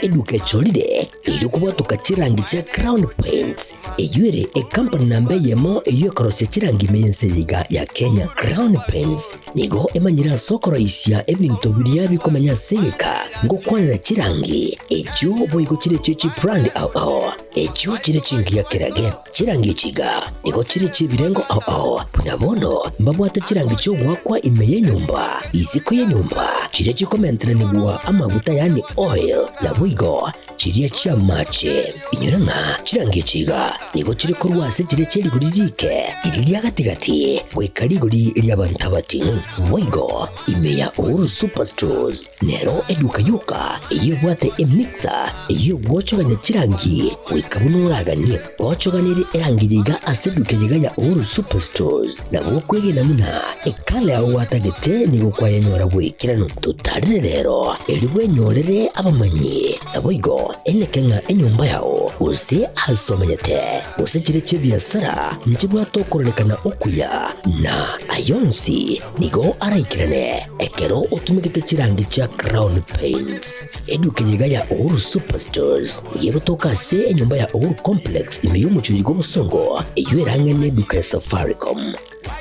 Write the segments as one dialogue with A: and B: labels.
A: Eduka echorire erio kobwatoka chirangi chia Crown Paints, eyio ere ekampani namba eyemo eyio ekorosia chirangi ime y'ense eye iga ya Kenya. Crown Paints nigo emanyire ase okoroisia ebinto biria bikomenya ase egeka ngokwanera chirangi echio boigo chire echio chibrand ao ao echio chire chingiya kerage. Chirangi echi iga nigo chire chi'ebirengo ao ao, buna bono mbabwate chirangi chi'ogoakwa ime y'enyomba, isiko y'enyomba, chiria chikomenteranigwa amaguta yaani oil, naboigo chiria chi'amache. Inyora ng'a chirangi echi iga nigo chire korwa ase chiria chie rigori riike, riria ria gati-gati, goika rigori ri'abanto abating'u. Boigo ime ya Uhuru Superstores Nero eduka yoka eyio ebwate emixer eyio egwochogania chirangi goika buna oraganie. Gochoganerie erangi eye iga ase eduka eye iga ya Uhuru Superstores nabo okwegena buna ekala yao gwatagete nigo kwayenyora bw'ekeranu. Totarere rero erio bwenyorere abamanyi naboigo eneke ng'a enyomba yao gose ase omenyete gose chire chi'ebiasara nchibwate okororekana okuya na ayonsi Nigo araikerane ekero otumegete chirangi chia Crown Paints. Eduka eye iga ya Uhuru Superstores nigo egotoka ase enyomba ya Uhuru Complex ime y'omochie oyo bw'obosongo eyio ere ang'e n'eduka ya Safaricom.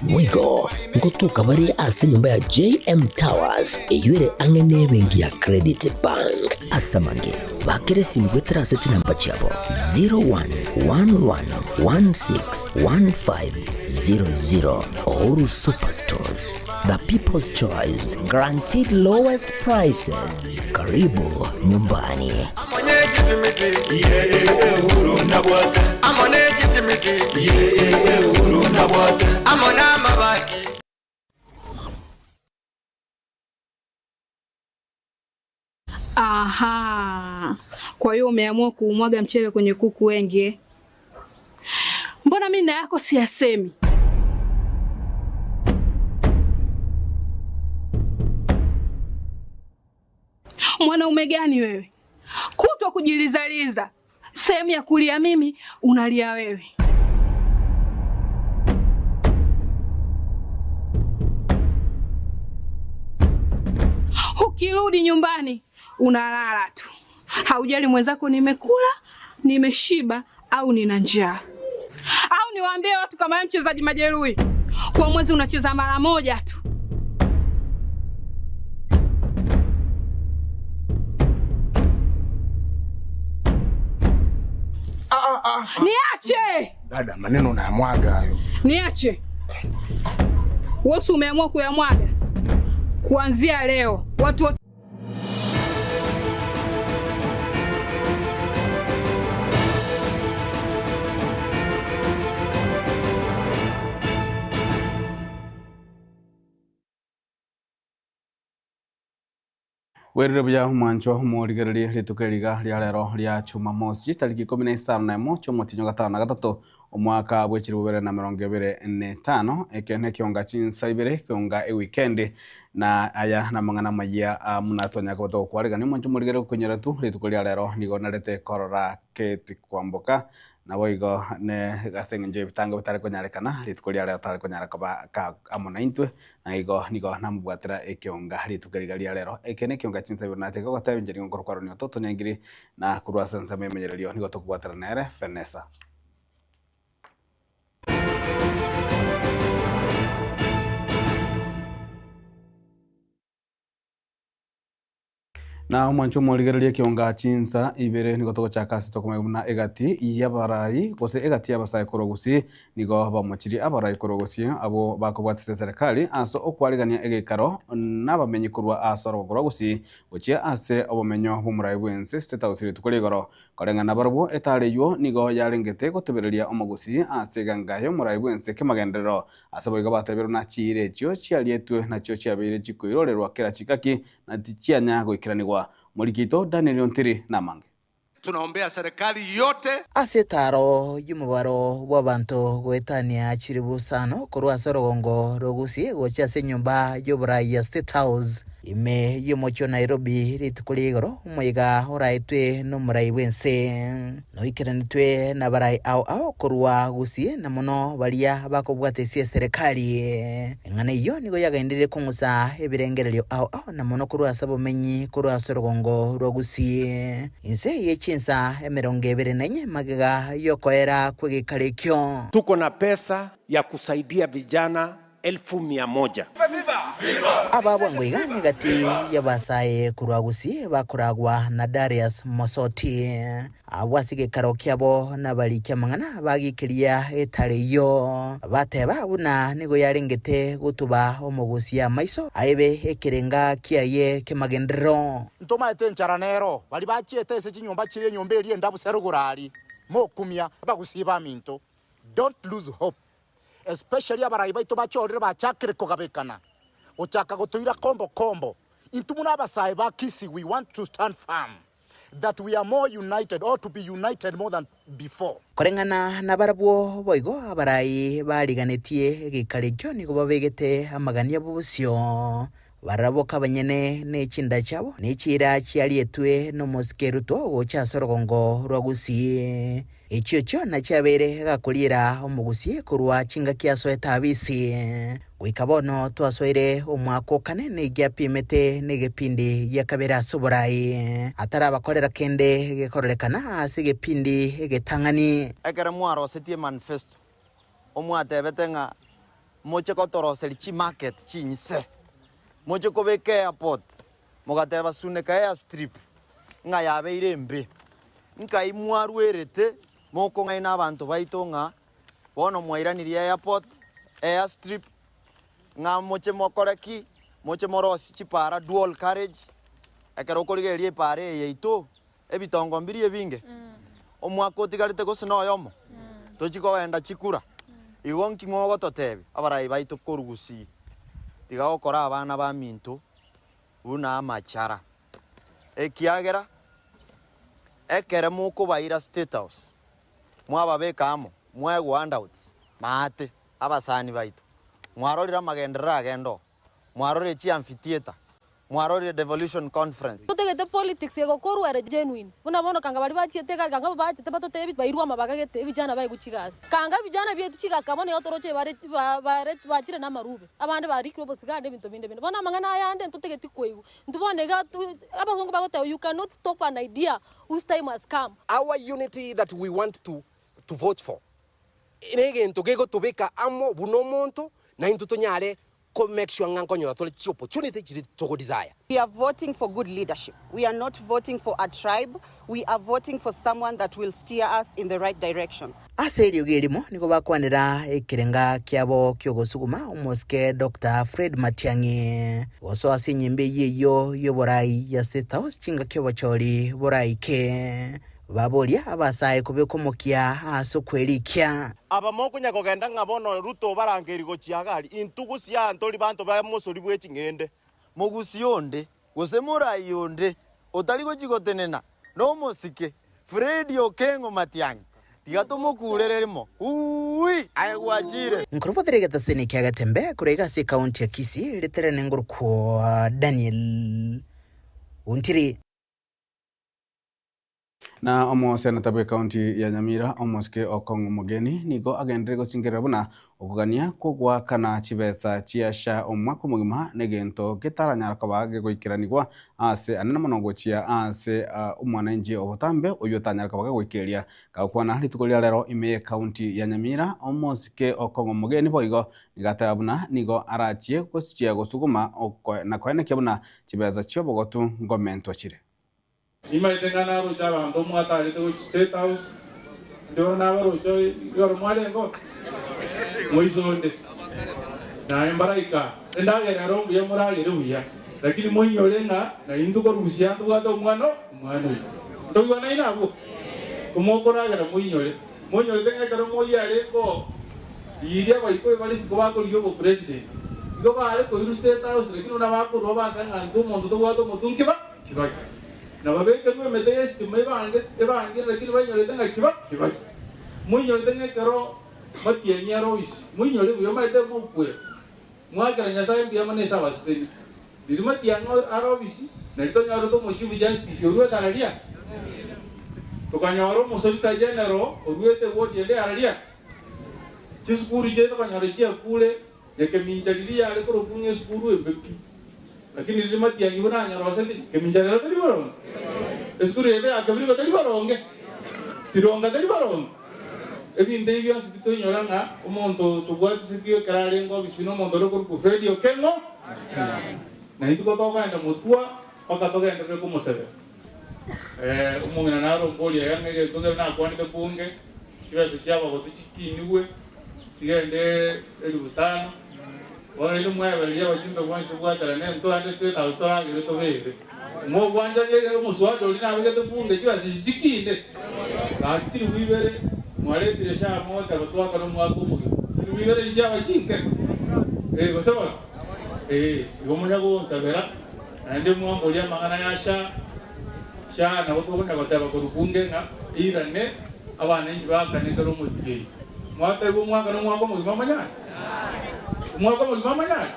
A: Boigo ngotoka bare ase enyomba ya JM Towers eyio ere ang'e n'ebenki ya Credit Bank. Ase amange, bakera esimi goetera ase chinamba chiabo 0111161500. Uhuru Superstores, the people's choice, guaranteed lowest prices. Karibu nyumbani.
B: Aha, kwa hiyo umeamua kuumwaga mchele kwenye kuku wengi eh? Mbona mimi na yako siyasemi? Mwanaume gani wewe, kutwa kujilizaliza, sehemu ya kulia mimi unalia wewe. Ukirudi nyumbani unalala tu, haujali mwenzako nimekula, nimeshiba au nina njaa. Au niwaambie watu kama wewe mchezaji majeruhi, kwa mwezi unacheza mara moja tu. Niache
C: Dada, maneno unayamwaga hayo.
B: niache. Wewe umeamua kuyamwaga kuanzia leo watu wote
D: Bwerire buya omwanchwa omorigererie rituko eriga ria rero ria Jumamosi chitariki ikomi na isano na emo chiomotinyo gatano na gatato omwaka bwa echiribu bibere na emerongo ebere na etano eke nekionga chinsa ibere ekionga ewikendi na aya namang'ana amaya muna twanya koba togokwarigania omonche omorigere gokonyora tu rituko ria rero nigo narete korora Kate Kwamboka Naboigo ne ase eng'encho y'ebitango bitare konyarekana, rituko ria rero tare konyara koba ka amo naintwe, na igo nigo namobwatera ekeonga rituko riga ria rero. Eke nekionga chinsa ibere nache gogotebia inche nigo nkorokwa Ronnie Ototo Nyangiri, na korwa ase ensemo y'emenyererio nigo tokobwatera nere Fenesa. Na omwancho omorigererie ekionga chinsa ibere nigo togochaka ase tokomanya buna egati y'abarai gose egati y'abasae korwa gusii nigo bamochirie abarai korwa gusii abwo bakobwatisa eserekari ase okwarigania egeikaro nabamenyi korwa ase orogongo rwa gusii gochia ase obomenyo bw'omorai bw'ense State House rituko rigoro Koreng'ana nabarabwo, etaara eyio nigo yarengete gotebereria omogusii ase eganga y'omorai bw'ense kemagenderero. Ase boigo bateberwe na chiira echio chiarietwe nachio chiabeire chikoirorerwa kera chingaki na tichianya goikeranigwa. Omoriki oito Daniel Ontiri namange.
E: Tunaombea serikali yote.
F: Ase etaaro y'omobaro bw'abanto goetania chilifu isano korwa ase orogongo rw'Ogusii gochia ase enyomba y'oborai ya State House ime y'omochie o Nairobi rituko ria igoro, omoyega oraetwe nomorai bw'ense noikeranetwe nabarai ao ao korwa Gusii na mono baria bakobwata ase eserekari. Eng'ana eyio nigo yagenderire kong'usa ebirengererio ao ao na mono korwa ase abomenyi korwa ase orogongo rwa Gusii. Inse ye chinsa 24 magega y'okoera kw'egekaro ekio.
G: Tuko na pesa ya kusaidia vijana 100,000.
F: Aba bwango iga negati y'abasae korwa Gusii bakoragwa na Darius Mosoti. Abwo ase egekaro kiabo nabariki amang'ana bagikeria etare eyio, bateba buna nigo yarengete gotuba omogusia amaiso aebe ekerenga kiaye ki'amagenderero.
C: Ntomaete enchara nero, baria bachiete ase chinyomba chiria enyomba eria endabu serugoro aria, mokumia, abagusii baminto. Don't lose hope. Especially abarai baito bachorire bachakire kogabekana, gochaka gotoira kombo kombo. Intwe buna abasae ba Kisii we want to stand firm that we are more united or to be united more than before.
F: Koreng'ana nabarabwo boigo abarai bariganetie egeikaro ekio nigo babegete amagani abo bosio, Barabwo abanyene ne chinda chiabo ne chiira chiarietwe nomosike Ruto gocha ase orogongo rwa Gusii. Echio chiona chiabeire gakoriera omogusie korwa chingaki asoete abisi. Goika bono twasoire omwaka o kane nigo apimete negepindi gia kabere ase oborai, atarabakorera kende gekororekana ase egepindi egetang'ani.
H: Ekero mwarosetie emanifesto, omwatebete ng'a moche kotoroseria chimarket chinse, moche kobeka airport, mogateba Suneka airstrip ng'a yabeire embe. Nkai mwarwerete mokong'aina abanto baito ng'a bono mwairanirie airport, airstrip, ng'a moche mokore ki? Moche morosie chipara dual carriage, ekero okorigereria epara eye yaito, Ebitongo mbiria ebinge, omwaka otigarete gose noyomo, tochia kogenda chikura. Igo nki mogototebia, abarai baito korwa Gusii? Tiga gokora abana baminto buna amachara, ekiagera ekere mokobaira State House, mwababeka amo, mwaegwa handouts, maate, abasani baito, mwarorire amagenderero agenda oo. Mwarorire chi amphitheatre, mwarorire devolution conference.
I: Totagete politics egokorwa ere genuine. Buna bono kanga baria bachiete egari kanga bachete batotebie bairwe amabaga gete ebijana baegwe chigasi. Kanga ebijana biaito chigasi kaba bono igo toroche bare bare bachire na amarube, abande barikire obosigari na ebinto binde binde. Bono amang'ana aya ande ntotageti koigwa. Intwe bono iga abasongo bagoteba you cannot stop an idea whose time has come.
J: Our unity that we want to to vote for negento gegotobeka amo buna omonto na intwe tonyare ko make sure ng'a nkonyora tore chi opportunity chiria togo desire.
K: We are voting for good leadership, we are not voting for a tribe, we are voting for someone that will steer us in the right direction.
F: Ase eriogi erimo nigo bakwanera ekerenga kiabo ki'ogosuguma omosike Doctor Fred Matiang'i gosoa ase enyimba eyio eyio y'oborai ya State House chingaki obochori boraike. Baboria abasae kobeka omokia ase okwerikia.
L: Aba mokonya kogenda ng'a bono Ruto obarangerie gochia agari, intwe gose aa ntori banto ba mosori bwe ching'ende.
H: Mogusi onde, gose morai onde, otari gochia gotenena nomosike Fred Okengo Matiang'i, tiga tomokuurere rimo, Uuwi! Aye gwachire.
F: Nkorobotera egetaseni kia Getembe korwa iga ase ekaunti ya Kisii, riterane ngorokwa Daniel Ontiri.
D: Na omoseneta bw'ecounty ya Nyamira, omosike Okong'o Omogeni, nigo agenderire gosingerera buna okogania kw'ogoakana chibesa chia SHA omwaka omogima negento getaranyara koba gegoikeranigwa ase anene mono gochia ase omwananchi obotambe oyio otanyare koba gagoikeria. Gagokwana rituko ria rero ime y'ecounty ya Nyamira, omosike Okong'o Omogeni boigo nigo ateba buna nigo arachie gochia gosuguma na koenekia buna chibesa chi'obogotu ngomentwa chire.
M: Nimaete ng'a naroche abanto mwatarete gochia State House, inche bono nabaroche igoro mwarenge oo? Moiso onde. Naye mbaraika aa. Endagera ero mbuya moragere buya, lakini moinyore ng'a naintwe korusia ntobwate omwana oo, omwana oito. Ntoigwanaine abwo? Komokoragera moinyore. Moinyorete ng'a ekero Moi arenge oo, riria Abaikoyo bare isiko bakorigia obopresident, igo bare koirwa State House, lakini buna bakorwa bateba ng'a intwe omonto tobwate omotungi ba Kibaki. Na babekerwe emete y'esitima ebange ebangire lakini bainyorete ng'a kiba kibaki. Moinyorete ng'a ekero matiang'i are obisi, moinyore buya omanyete mokwera. Mwakera Nyasae mbuya mono ase abaseseni. Riria matiang'i are obisi, nario tonyorete omochief justice oruete araria. Tokanyora omosolicitor general oruete eward ende araria. Chisukuru chiaito tokanyora chiakure, na kemincha riria yare korokwa ng'a esukuru embe pi. Lakini riria matiang'i buna anyoroseti, kemincha rero teri boronge? Esukuru yaito ya Kebirigo teri boronge? Sironga teri boronge? Ebinto ebi bionsi titoinyora ng'a omonto tobwatisetie ekero arenge obisi nomonto ore okorokwa Fred Okengo, na intwe kotogenda motwa mpaka togenderere komosabera. Omong'ina naro omboria iga ng'a egento nkere nakwanete bunge, chibesa chi'abagotu chikinigwe chigende elifu tano, bono rende mwebererie abachumbe bonsi tobwaterane ntogende State House toragere tobere. Mobwanchani omoswada oria nabegete bunge chibesa echi chikine, gaki chilifu ibere mwaretire shaa mogoteba twakane omwaka omogima, chilifu ibere echi chiaba chinke? Eh gose bono? Eh, igo monya gonsabera. Naende mwamboria amang'ana ya shaa, shaa nabo tokonya goteba korwa bunge ng'a eirane abananchi baakane kera omotienyi. Mwatebigwa omwaka nomwaka omogima omonyare? Omwaka omogima omonyare?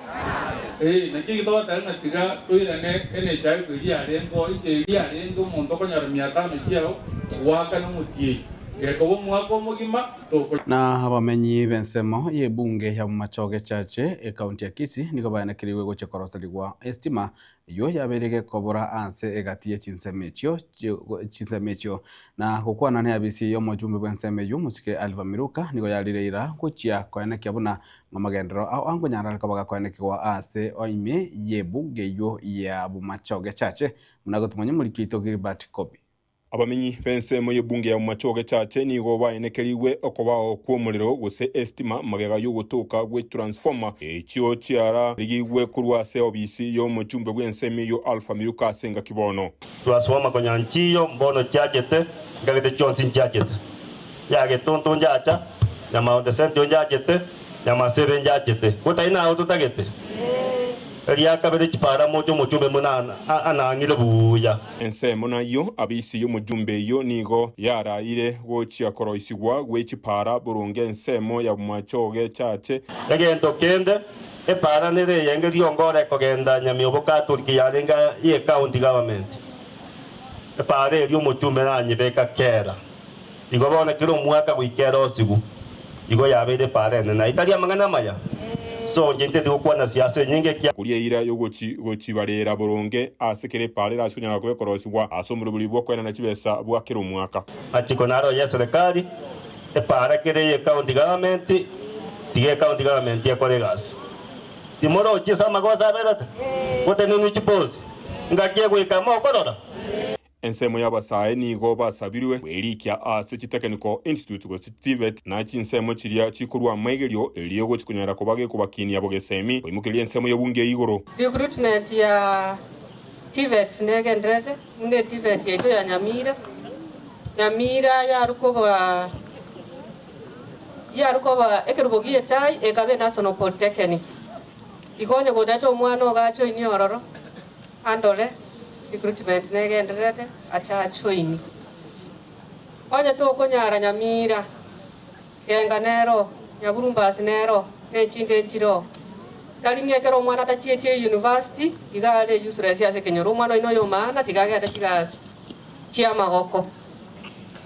M: Ee, naki eki togoteba ng'a tiga toirane NHIF eria yarenge oo, enchera eria yarenge omonto okonyora mia tano chiao goakana omotienyi, gekoba omwaka omogima toko.
D: Na abamenyi b'ensemo y'ebunge ya Bomachoge Chache, ekaunti ya Kisii, nigo baenekerigwe gochia koroserigwa estima eyio yabeire gekobora ase egati ye chinsemo echio chinsemo echio. Na gokwana neabisi y'omochumbi bw'ensemo eyio Mosike Alva Miruka nigo yarire eira gochia koenekia buna ng'amagenderero ao angonyarare koba gakoenekigwa ase ime y'ebunge eyio ya Bomachoge Chache buna gotumanya omoriki oito Gilbert Kobi.
N: Abamenyi b'ensemo y'ebunge ya Bomachoge Chache nigo baenekerigwe okobao kw'omorero gose esitima magega y'ogotoka gwe transformer echio chiararigigwe korwa ase obisi y'omochumbe bw'ensemo eyio Alpha Miruka ase engaki bono.
O: Twasoma konya nchiyo mbono chiachete nkagete chionsi nchiachete ya getonto njacha ya Mount Sentio njaachete ya Masebe njaachete gotari nao totagete eria kabere chipara moche omochumbe buna anang'ire buya.
N: Ensemo nayio abisi y'omojumbe eyio nigo yaraire gochia koroisigwa gwe chipara boronge ensemo ya bomachoge chache.
O: Egento kende, epara nere eyenge riongore ekogenda Nyamiobo Catholic yarenge ye county government. Epara eria omochumbe nanyebeka kera. Igo bono kera omwaka goika erosigu, igo yabeire epara enene. Ayio tari amang'ana amaya? So inche nteti gokwana siasa enyinge ekiagera.
N: Koria eira y'ogochibarera boronge ase kera epaara erase konyara koba ekorosigwa ase omoroberi bw'okoenana chibesa bwa kera omwaka.
O: Machiko naro y'eserekari, epaara kere eye county government, tiga ecounty government ekore egasi. Timorochi ase amagoso aberete? Gotenenwe chiposi, ngaki egoika mokorora?
N: Ensemo y'abasae nigo basabirwe kwerikia ase chiTechnical Institutes gose TVET na chinsemo chiria chikorwa amaigerio erio gochi konyara koba gekobakinia bogesemi koimokereria ensemo y'obunge igoro.
P: Recruitment ya TVETs negendererete buna eTVET yaito ya Nyamira. Nyamira yaru koba yaru koba ekerubo gie echai ekaba eNational Polytechnic. Igo onye gotaete omwana ogo ajoinie ororo Andore recruitment negendererete ache ajoini. Onye tokonyara Nyamira, Genga nero, Nyaburumbasi nero, ne chinde nchireo. Tari ng'a ekero omwana atachietie university iga are useless ase ekenyoro. Omwana oino oyo maana tiga agende chigasi chiamagoko.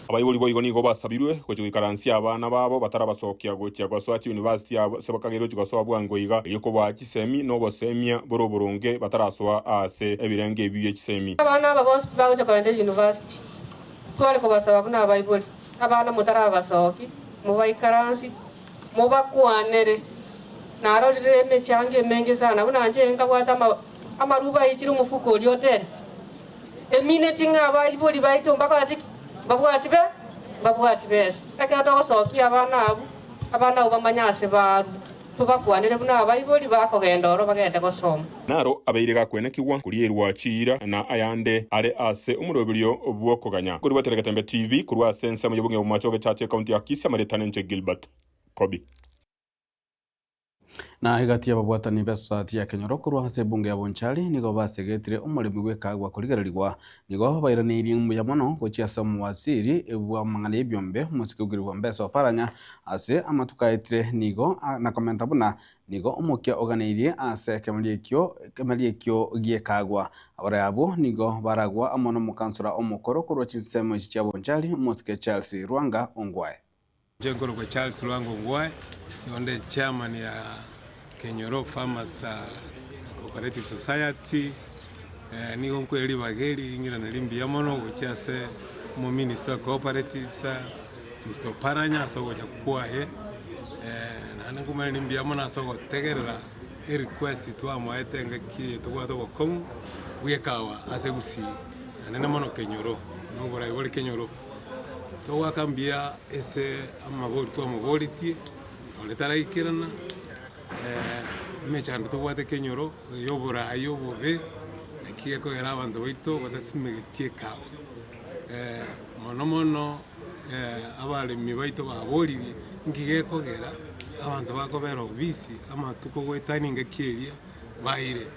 N: Abaibori boigo nigo basabirwe gochia goikaransia abana babo batarabasokia gochia gosoa chiuniversity ase bakageire gochia gosoa bwango iga, erio kobaa chisemi na obosemia bore oboronge batarasoa aase ebirenge ebi bie chisemi.
P: Abana aba bonsi bagochia kogenda eyunivasiti, tware kobasaba buna abaibori, abana motarabasoki, mobaikaransie, mobakwanere. Narorire emechango emenge sana, buna inche nkabwate amaruba aichire omofuko oria otene. Emineti ng'a abaibori baito mbabwati ki? Mbabwati be? Mbabwati besa. Ekero togosokia abana abwo, abana abwo bamanye ase barwe, tobakwanere buna abaibori bakogenda oro bagende gosoma.
N: Naro abeire gakwenekigwa korierwa chiira na ayande are ase omoroberio bw'okoganya. Korwa Getembe TV, korwa ase ensemo y'obong'e bw'amache ogechache ekaunti ya Kisii, amaretane inche Gilbert Kobi.
D: Na egati y'ababwatani b'esosayati ya Kenyoro korwa ase ebunge ya Bonchari nigo basegetire omoremi bw'ekagwa korigererigwa. Nigo bairaneirie mbuya mono gochia ase omowaziri bw'amang'ana y'ebiombe omosike Wycliffe Ambesa Oparanya ase amatuko aetire nigo na komenta buna nigo omokia oganeirie ase ekemeria ekio ekemeria ekio gi'ekagwa. Abarai abwo nigo baragwa amo nomokansora omokoro korwa chinsemo echi chia Bonchari omosike Charles Lwanga Ongwae.
Q: Inche nkorokwa Charles Lwanga Ongwae, nigo nde chairman ya Kenyoro Farmers Cooperative Society, nigo nkoira ribaga eri ring'irane rimbuya mono gochia ase omominister o cooperatives Mister Oparanya ase ogocha kwaye, naende nkomoiraneria mbuya mono ase ogotegerera erequest twamoete engaki eye tobwate obokong'u bwa ekawa ase Gusii, naende mono Kenyoro, na oborai bore Kenyoro. Togoaka mbuya ase amabori twamoboretie, nonye taraikerana, emechando tobwate ekenyoro, ya oboraai obobe, naki gekogera abanto baito batasimegeti ekawa. Mono mono abaremi baito baboririe, nki gekogera abanto bakobera obisi amatuko goetania engaki eria baire.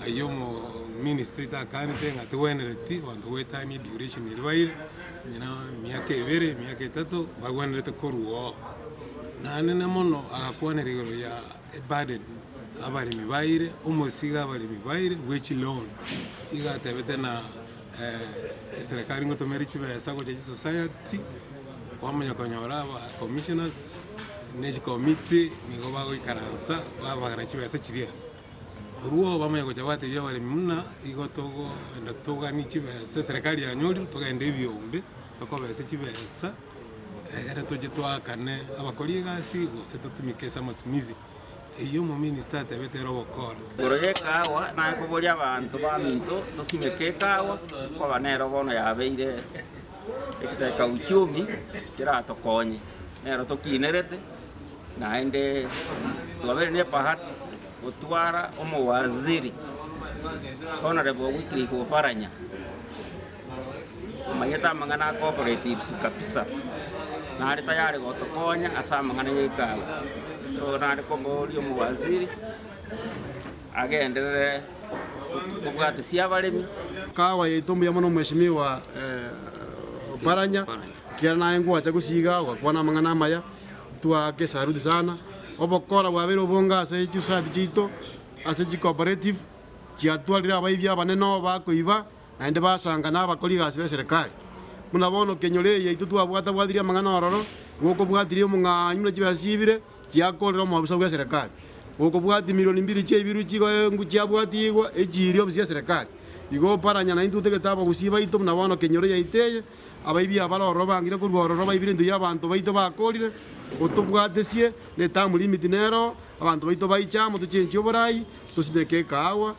Q: Ayio omominister oito akanete ng'a tigwenereti abanto goetania eduration eria baire, onye na emiaka ebere, emiaka etato, bagwenerete korwa oo. Naende mono agakwanera igoro ya eburden abaremi baire, omosigo abaremi baire bwe chiloan, igo atebete ng'a eserekari ngotomere chibesa gocha chisociety, kwamanya konyora aba commissioners ne chicommittee nigo bagoikaransa babagana chibesa chiria. Korwa oo bamanye gocha batebia abaremi buna igo togoenda toganie chibesa, eserekari yanyorire togende ebiombe tokobese chibesa egere toche toakane abakori egasi gose totumike ase amatumizi. Eyio omominister atebete ere ogokora.
R: Igoro y'ekaagwa naye koboria abanto baminto tosimeke ekaagwa, koba nero bono yabeire ekiteka uchumi keratokonye, nero tokinerete. Naende twabeire nebahati gotwara omowaziri Honourable Wycliffe Oparanya, omanyete amang'ana a cooperatives kabisa, nare tayari gotokonya ase amang'ana ya ekawa. So nare komoboria omowaziri agenderere kobwatisia abaremi.
S: Kawa yaito mbuya mono Mheshimiwa Oparanya, ekiagera naye ngwacha gosiga ogakwana amang'ana amaya. Twaaka esaruti sana, obokora bwabeire obonge ase chisociety chiaito, ase chicooperative, chiatwarire abaibi abanene oo bakoiba, naende basanga na abakori egasi b'eserekari. Buna bono kenyoro eye yaito twabwata bwatirie amang'ana ororo, gokobwatirie omong'anyi buna chibesa chiibire, chiakorire omoofisa bw'eserekari. Gokobwatia milioni mbiri chiaibirwe chigoengwa chiabwatigwa, echiiri ofisi y'eserekari. Igo oparanya naintwe totagete abagusii baito buna bono kenyoro yaito eye, Abaibi abare ororo bangire korwa ororo baibire intwe y'abanto baito bakoorire, otobwatesie ne term limit nero, abanto baito baiche amo tochenchie oborai, tosimeke ekaagwa.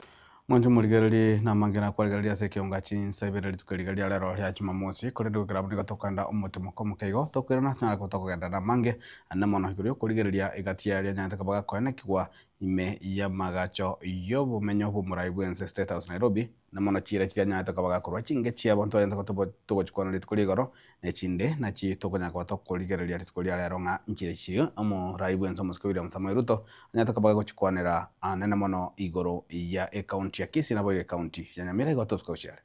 D: Mwanche omorigererie namange nakwarigereria ase ekeonga chinsa ibere rituko riga ria rero ria Jumamosi, korende goikera abwo nigo tokogenda omotimoko omoke igo, tokoirana tonyare koba tokogenda namange ande mono igoro y'okorigereria egati yaye eria nyarete koba gakoenekigwa ime y'amagacho y'obomenyo bw'omorai bw'ense State House Nairobi, Na mono chiira chiria anyarete koba gakorwa chinge chiabo ntwanyarete koba togochikwana rituko ria igoro, na echinde nachi tokonyara koba tokorigereria rituko ria rero ng'a nchire chiria omorai bwense omosike William Samoei Ruto anyarete koba gagochikwanera anene mono igoro ya ecounty ya Kisii naboigo ecounty ya Nyamira igo tosuka gochia are.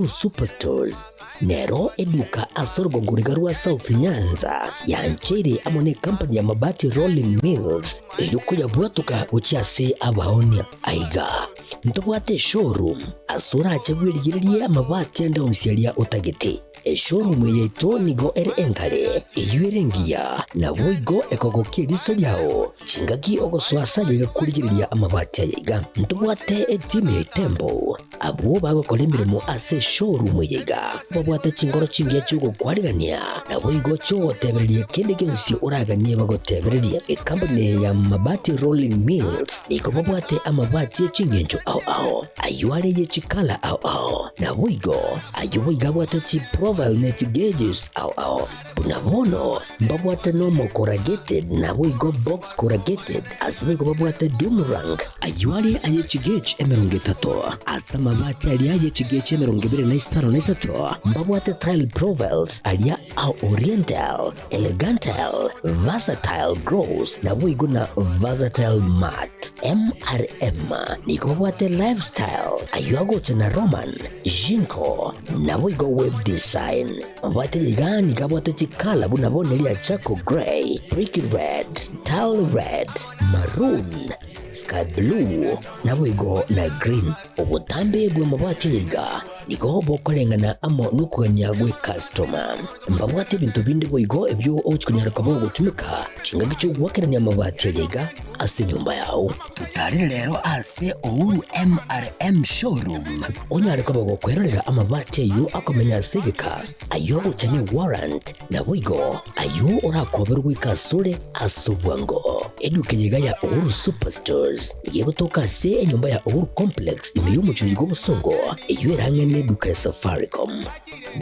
A: Superstores nero eduka ase orogongo riga rwa South Nyanza yancheire amo ne company ya Mabati Rolling Mills erio koyabwatoka gochia ase abaonia. Aiga ntobwate eshowroom ase orache bwerigererie amabati ande onsi aria otagete. Eshowroom eye yaito nigo ere engare, eyio ere engiya, naboigo ekogokia eriso riao. Chingaki ogosoa ase ayaiga korigereria amabati ayaiga, ntobwate etimu ya Itembo. Abwo bagokora emeremo ase eshowroom eye iga babwate chingoro chingiya chi'ogokwarigania, naboigo chi'ogotebereria kende gionsi oraganie bagotebererie. Ekampuni eye ya Mabati Rolling Mills nigo babwate amabati e chingencho ao ao, ayio are ye chikala ao ao, naboigo ayio boigo abwate chi. profile ne chigeges ao ao. Buna bono mbabwate normal corrugated naboigo box corrugated ase boigo babwate doomerang. Ayio are aye chigauge 30, ase amabati aria aye chigauge 25 mbabwate tile profiles aria a oriental, elegantile, versatile gloss naboigo na versatile matte. MRM nigo babwate lifestyle ayio agocha na Roman, Jinko, naboigo web design. Mabwate iga nigo abwate chikala buna bono eria charcoal grey, brick red, tile red, maroon, sky blue, naboigo na green. Obotambe bw'amabati iga nigo bokoreng'ana amo nokogania gw'ekastoma. Mbabwate ebinto binde boigo ebio ogochia konyara koba ogotumeka chingaki chi'ogoakerania amabati aya iga ase enyomba yao. Totarere rero ase Uhuru MRM Showroom onyare koba gokwerorera amabati ayio akomenya ase egeka, ayio agocha ne warrant, naboigo ayio orakoberwe goika asore ase obwango. Eduka eye iga ya Uhuru Superstores nigo egotoka ase enyomba ya Uhuru Complex ime y'omochie oyiga obosongo, eyio ere ang'e neduka ya Safaricom.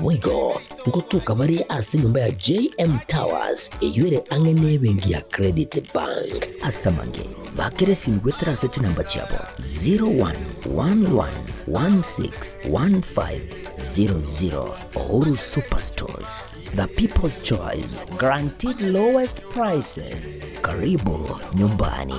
A: Boigo ngotoka bare ase enyomba ya JM Towers eyio ere ang'e nebenki ya Credit Bank. Ase amange, bakera esimi goetera ase chinamba chiabo 0111161500. Uhuru Superstores, the people's choice, guaranteed lowest prices. Karibu nyumbani.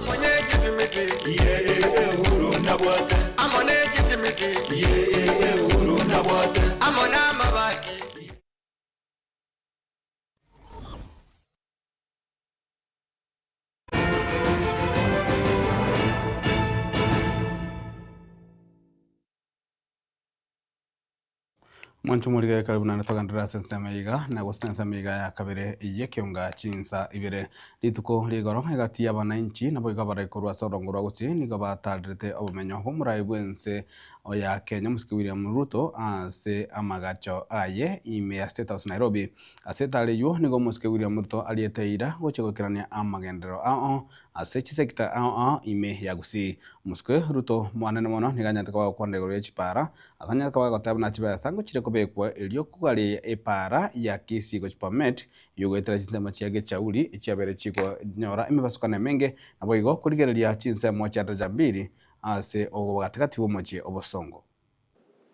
D: Mwanche omorigere karibu naende togenderere ase ensemo eye iga, na gose ensemo iga ya kabere y'ekeonga chinsa ibere. Rituko rigoro egati y'abanainchi naboigo abarai korwa ase orongo rwa Gusii nigo batarerete obomenyo bw'omorai bw'ense oya Kenya omosike William Ruto ase amagacho aye ime ya State House Nairobi. Ase etaro eyio nigo omosike William Ruto ariete eira gochia goikerania amagenderero ao Ase chisecta ao ao ime ya Gusii. Omosike Ruto mwanene mono nigo anyarete koba agokwanera igoro ye chipara, ase anyarete koba agoteba buna chibesa ngochire kobekwa erio kogaria epara ya Kisii gochia Bomet yogoetera chinsemo chia Gechauri echiabeire chikonyora emebasukano emenge naboigo korigereria chinsemo chia Daraja Mbili ase obogatigati bw'omochie o Bosongo.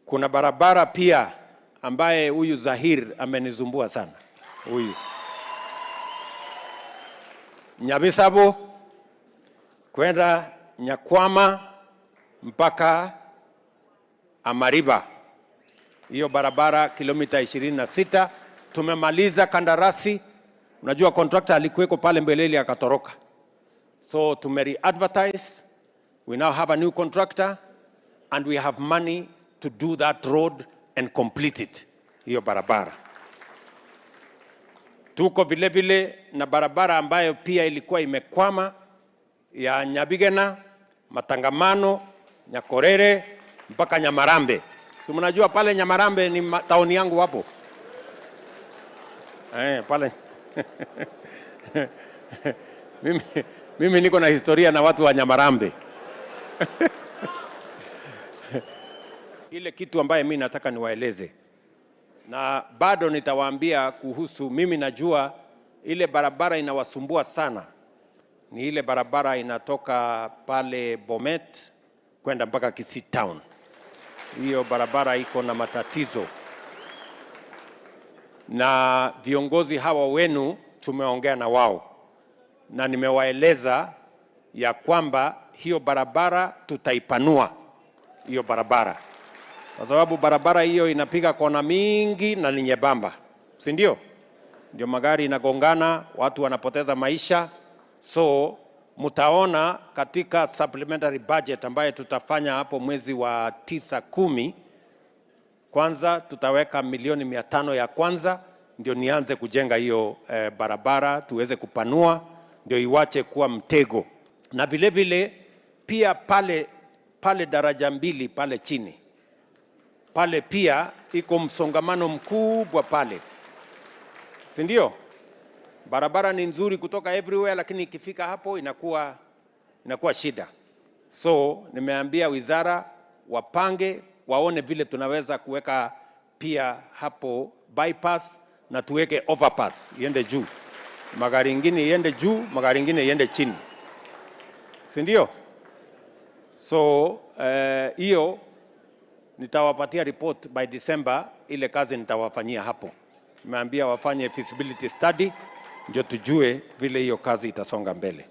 G: Kuna barabara pia ambaye huyu Zahir amenisumbua sana huyu Nyabisabo kwenda Nyakwama mpaka Amariba, hiyo barabara kilomita 26 tumemaliza kandarasi. Unajua contractor alikuweko pale mbeleni akatoroka, so tumere-advertise. We now have a new contractor and we have money to do that road and complete it, hiyo barabara. Tuko vile vile na barabara ambayo pia ilikuwa imekwama ya Nyabigena, Matangamano, Nyakorere mpaka Nyamarambe. Si mnajua pale Nyamarambe ni taoni yangu hapo. Pale mimi niko na historia na watu wa Nyamarambe. Ile kitu ambaye mimi nataka niwaeleze na bado nitawaambia kuhusu, mimi najua ile barabara inawasumbua sana ni ile barabara inatoka pale Bomet kwenda mpaka Kisii Town. Hiyo barabara iko na matatizo, na viongozi hawa wenu tumeongea na wao na nimewaeleza ya kwamba hiyo barabara tutaipanua hiyo barabara, kwa sababu barabara hiyo inapiga kona mingi na ni nyembamba, si ndio? Ndio magari inagongana, watu wanapoteza maisha. So mtaona katika supplementary budget ambayo tutafanya hapo mwezi wa 9 10, kwanza tutaweka milioni 500 ya kwanza ndio nianze kujenga hiyo barabara tuweze kupanua, ndio iwache kuwa mtego. Na vile vile pia pale daraja mbili pale chini pale pia iko msongamano mkubwa pale, si ndio? Barabara ni nzuri kutoka everywhere, lakini ikifika hapo inakuwa shida. So nimeambia wizara wapange, waone vile tunaweza kuweka pia hapo bypass na tuweke overpass iende juu, magari ingine iende juu, magari ingine iende chini, si ndio? So hiyo nitawapatia report by December, ile kazi nitawafanyia hapo. Nimeambia wafanye feasibility study ndio tujue vile hiyo kazi itasonga mbele.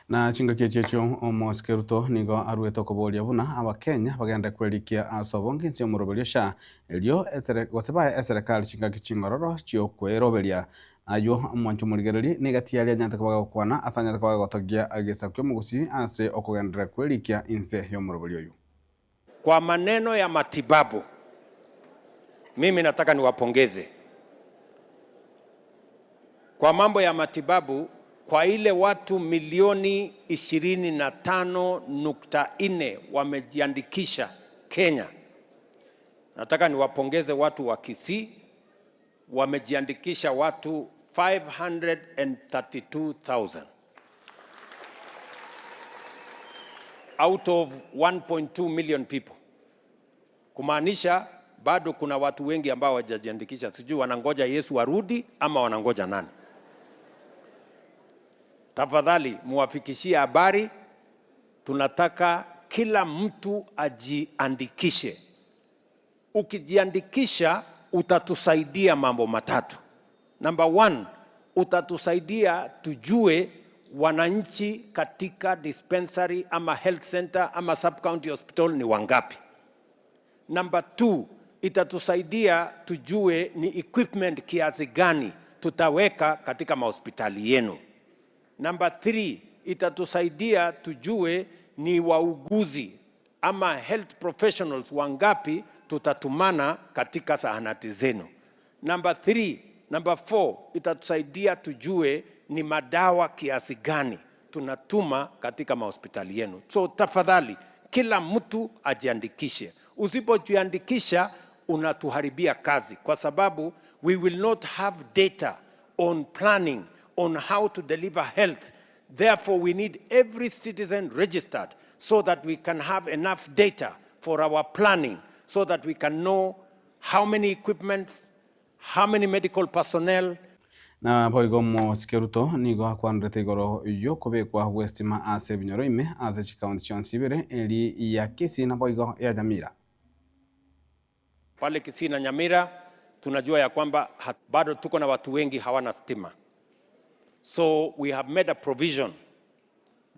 D: Na chingaki echi echio omosike Ruto nigo aruete okoboria buna abakenya bagende kwerikia ase obonge inse omoroberio sha erio esere gose bae eserekari chingaki ching'ororo chiokweroberia aywo omwancho omorigereri niga tiari anyarete koba gokwana ase anyarete koba gotogia egesaku kia omogusii ase okogenderera kwerikia inse ya omoroberio oyo.
G: Kwa maneno ya matibabu, mimi nataka niwapongeze kwa mambo ya matibabu kwa ile watu milioni 25.4 wamejiandikisha Kenya. Nataka niwapongeze watu wa Kisii, wamejiandikisha watu 532,000 out of 1.2 million people, kumaanisha bado kuna watu wengi ambao hawajajiandikisha. Sijui wanangoja Yesu arudi ama wanangoja nani? Tafadhali muwafikishie habari, tunataka kila mtu ajiandikishe. Ukijiandikisha utatusaidia mambo matatu. Number one, utatusaidia tujue wananchi katika dispensary ama health center ama sub county hospital ni wangapi. Number two, itatusaidia tujue ni equipment kiasi gani tutaweka katika mahospitali yenu. Number three, itatusaidia tujue ni wauguzi ama health professionals wangapi tutatumana katika zahanati zenu. Number three, number four, itatusaidia tujue ni madawa kiasi gani tunatuma katika mahospitali yenu. So tafadhali kila mtu ajiandikishe. Usipojiandikisha unatuharibia kazi, kwa sababu we will not have data on planning on how to deliver health. Therefore, we need every citizen registered so that we can have enough data for our planning, so that we can know how many equipments, how many medical personnel,
D: Na boigo omosike Ruto nigo akwanderete igoro yokobekwa gwa estima ase ebinyoro ime ase chikaunti chionsi ibere eri ya Kisii na boigo ya Nyamira.
G: Pale Kisii na Nyamira tunajua ya kwamba bado tuko na watu wengi hawana stima. So we have made a provision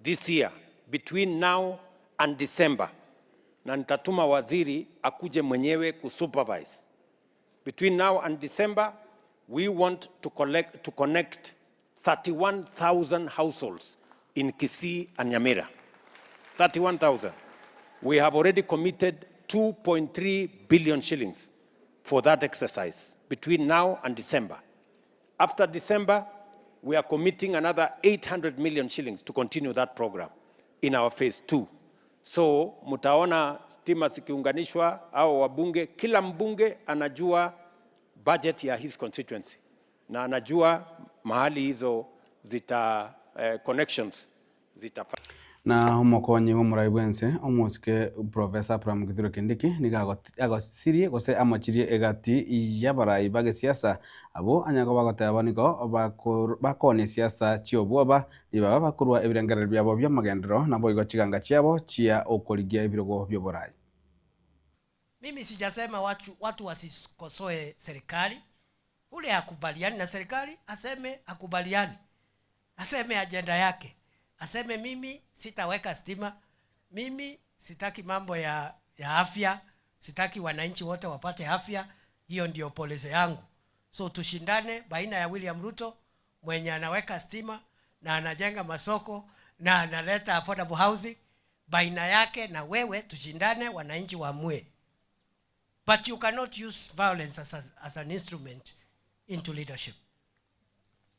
G: this year between now and December, na nitatuma waziri akuje mwenyewe kusupervise. Between now and December we want to collect, to connect 31,000 households in Kisii and Nyamira. 31,000. We have already committed 2.3 billion shillings for that exercise between now and December. After December, we are committing another 800 million shillings to continue that program in our phase two. So mtaona stima zikiunganishwa au wabunge, kila mbunge anajua budget ya his constituency na anajua mahali hizo zita connections zita
D: Na omokonyi bwa omorai bwense omosike Professor Abraham Kithure Kindiki nigo agosirie gose amochirie egati y'abarai ba gesiasa abo anyako bagoteba nigo bakonia siasa chiobwoba ribaba bakorwa ebirengerero biabo bia amagendero nabo igo chiganga chiabo chia okorigia ebirogo bia oborai.
T: Mimi sijasema watu wasikosoe serikali. Ule hakubaliani na serikali aseme hakubaliani, aseme ajenda yake, aseme mimi sitaweka stima, mimi sitaki mambo ya afya, sitaki wananchi wote wapate afya. Hiyo ndio policy yangu. So tushindane baina ya William Ruto mwenye anaweka stima na anajenga masoko na analeta affordable housing, baina yake na wewe, tushindane, wananchi waamue. But you cannot use violence as an instrument into leadership.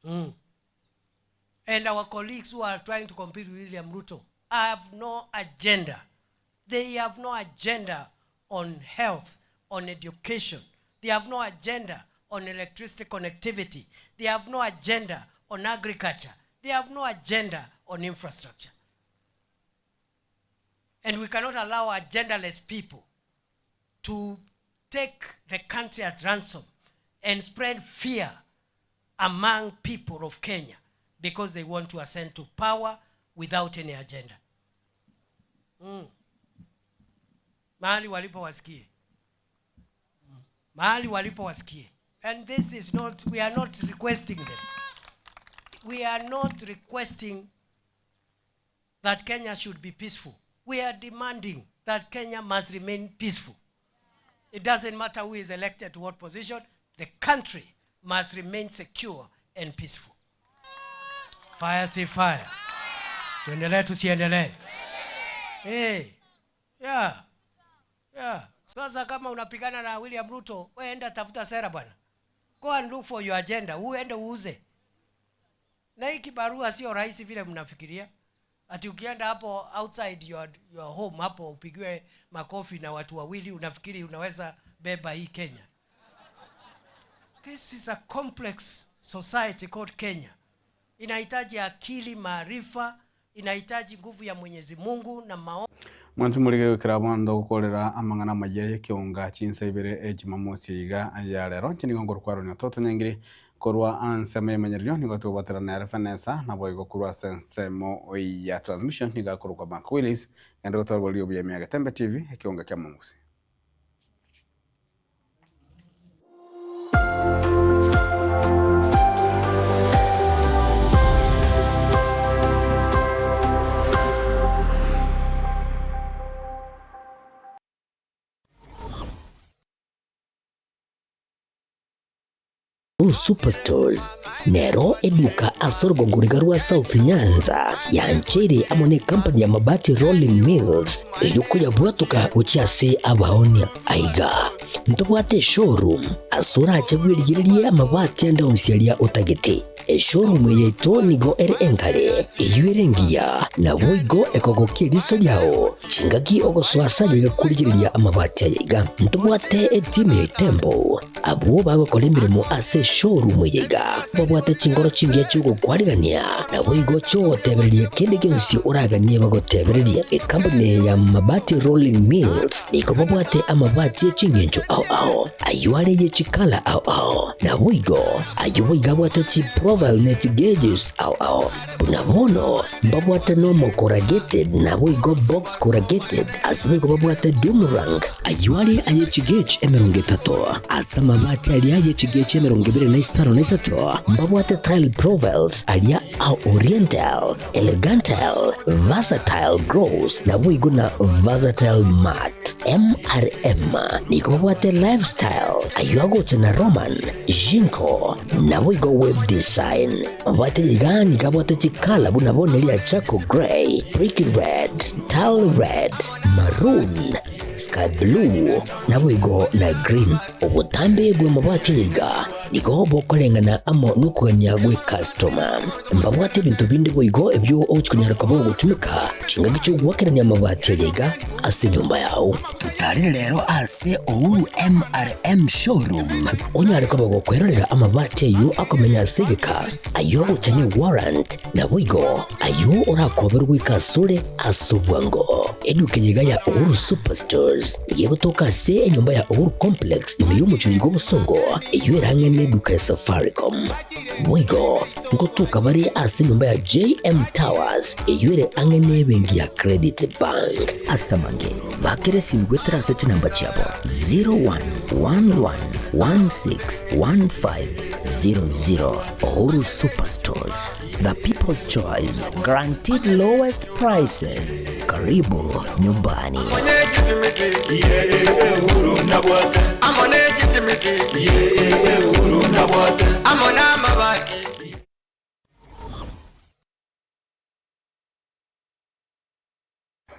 T: And our colleagues who are trying to compete with William Ruto have no agenda. They have no agenda on health, on education. They have no agenda on electricity connectivity. They have no agenda on agriculture. They have no agenda on infrastructure. And we cannot allow agendaless people to take the country at ransom and spread fear among people of Kenya because they want to ascend to power without any agenda. Mahali walipo wasikie. Mahali walipo wasikie. And this is not, we are not requesting them. We are not requesting that Kenya should be peaceful. We are demanding that Kenya must remain peaceful. It doesn't matter who is elected to what position, the country must remain secure and peaceful. Fire si fire. Tuendelee tusiendelee? Hey, yeah. Yeah. Sasa kama unapigana na William Ruto, wewe enda tafuta sera bwana. Go and look for your agenda, uende uuze. Na hii kibarua sio rahisi vile mnafikiria. Ati ukienda hapo outside your home hapo upigiwe makofi na watu wawili unafikiri unaweza beba hii Kenya. This is a complex society called Kenya. Inahitaji akili, maarifa, inahitaji nguvu ya Mwenyezi Mungu na maombi.
D: Mwantu murige gwikira bondo gukorera amang'ana maya y'ekiunga chinsa ibere ejumamosi iga ya rero nchi nigo ngorokwarania toto nyingiri korwa ansemo emenyererio nigo tugwatera na RFNS nabo igo korwa ase ensemo ya transmission nigo akorokwa Mark Willis ende gotwarwa rio bya Miaga Tembe TV ekiunga kia Momusi.
A: Superstores nero eduka asorgongoriga rwa South Nyanza yanchere amo ne company ya Mabati Rolling Mills eyuko yabwatuka gochiase abaonia aiga ntobwate showroom asora achabwirigirerie amabati ande onsiaria otagete eshowroom yaito nigo ere enkare eyuere ngiya nabo igo ekogokia eriso riao chingaki ogosoasa rigakurigereria amabati ayaiga ntobwate etimu ya Itembo abwo bagokora emirimo ase showroom yaiga babwate chingoro chingiya chiogokwarigania nabo igo chiogotebereria kende gionsi oraganie bagotebereria ekampani ya Mabati Rolling Mills nigo babwate amabati echingencho ao ao ayo are yechikala ao ao nabo igo ayo boiga abwate chiprofile net gauges ao ao bunabono mbabwate nomo corrugated nabo igo box corrugated ase boigo babwate doomerang ayo are ayechigauge emirongo etato ase amabati aria ayechigauge emirongo ebere na isano na isato mbabwate tile profiles aria ao oriental elegantal versatile gross nabo igo na versatile mat MRM niko babwate lifestyle ayo agocha na Roman Jinko nabo igo web design babwate igani kabwate chikala bunabone lia charcoal grey brick red tile red maroon sky blue nabo igo na green obutambe bwe mabwate iga nigo bokorengana amo nukuganya gwe customer mbabwate ebintu bindi boigo ebyo ochikunyara kabo gotumika chingaki chogwakerania amabati yaiga ase nyumba yao tutarire rero ase Uhuru MRM showroom onyare koba gokwerorera amabati ayo akomenya asegeka ayo agochane warrant nabo igo ayo orakoberwa ikasore asobwango eduka yiga ya Uhuru Superstores igegotoka ase enyumba ya Uhuru Complex ime y'omuchuri gw'obosongo eyo erang'e n'eduka ya Safaricom boigo nkotuka bari ase enyumba ya JM Towers eyo ere ang'e n'ebenki ya Credit Bank asamange bakere simu gwetera ase chinamba chiabo 0111161500 Uhuru Superstores, the people's choice, guaranteed lowest prices. Karibu nyumbani.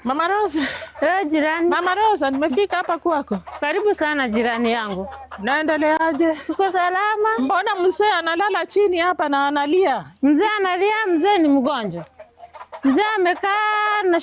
U: Mama Rosa.
V: Eh, jirani.
U: Mama Rosa, nimefika hapa kwako.
V: Karibu sana jirani yangu.
U: Naendeleaje?
V: Tuko salama.
U: Mbona mzee analala chini hapa na analia?
V: Mzee analia, mzee ni mgonjwa. Mzee amekaa na